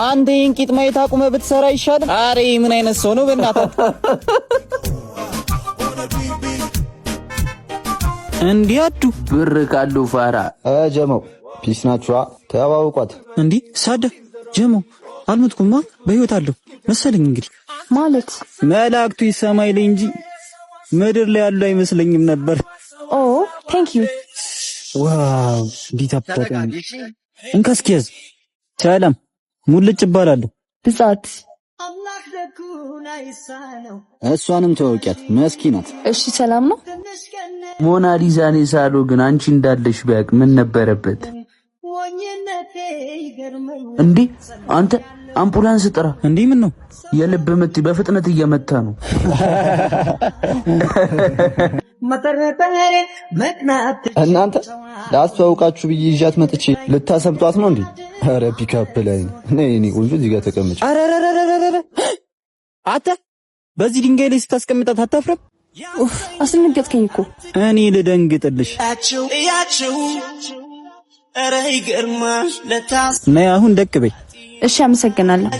አንተ ይህን ቂጥ ማየት አቁመህ ብትሰራ አይሻልም? አሬ ምን አይነት ሰው ነው በእናትህ? እንዲህ አዱ ብር ካለው ፋራ። ጀመው peace ናችኋ? ተዋውቋት። እንዲህ ሳደ ጀሞ አልሞትኩማ፣ በህይወት አለሁ መሰለኝ። እንግዲህ ማለት መላእክቱ ይሰማይ ላይ እንጂ ምድር ላይ ያሉ አይመስለኝም ነበር። Oh, thank you. Wow፣ እንዴት አባቱ! እንካ እስኪ ያዝ። ሰላም፣ ሙልጭ እባላለሁ። ብጻት። እሷንም ተዋውቂያት፣ መስኪ ናት። እሺ፣ ሰላም ነው። ሞናሊዛን የሳለው ግን አንቺ እንዳለሽ ቢያውቅ ምን ነበረበት? እንዴ አንተ፣ አምቡላንስ ጥራ። እንዲህ ምን ነው? የልብ ምት በፍጥነት እየመታ ነው። እናንተ ላስተዋውቃችሁ ብዬ ይዣት መጥቼ ልታሰምጧት ነው እንዴ? ኧረ ፒካፕ ላይ ነይ፣ የኔ ቆንጆ፣ እዚህ ጋር ተቀመጭ። አረረረረረ፣ አንተ በዚህ ድንጋይ ላይ ስታስቀምጣት አታፍርም? ኡፍ፣ አስደነገጥከኝ እኮ። እኔ ልደንግጥልሽ። ነይ አሁን ደቅ በይ። እሺ፣ አመሰግናለሁ።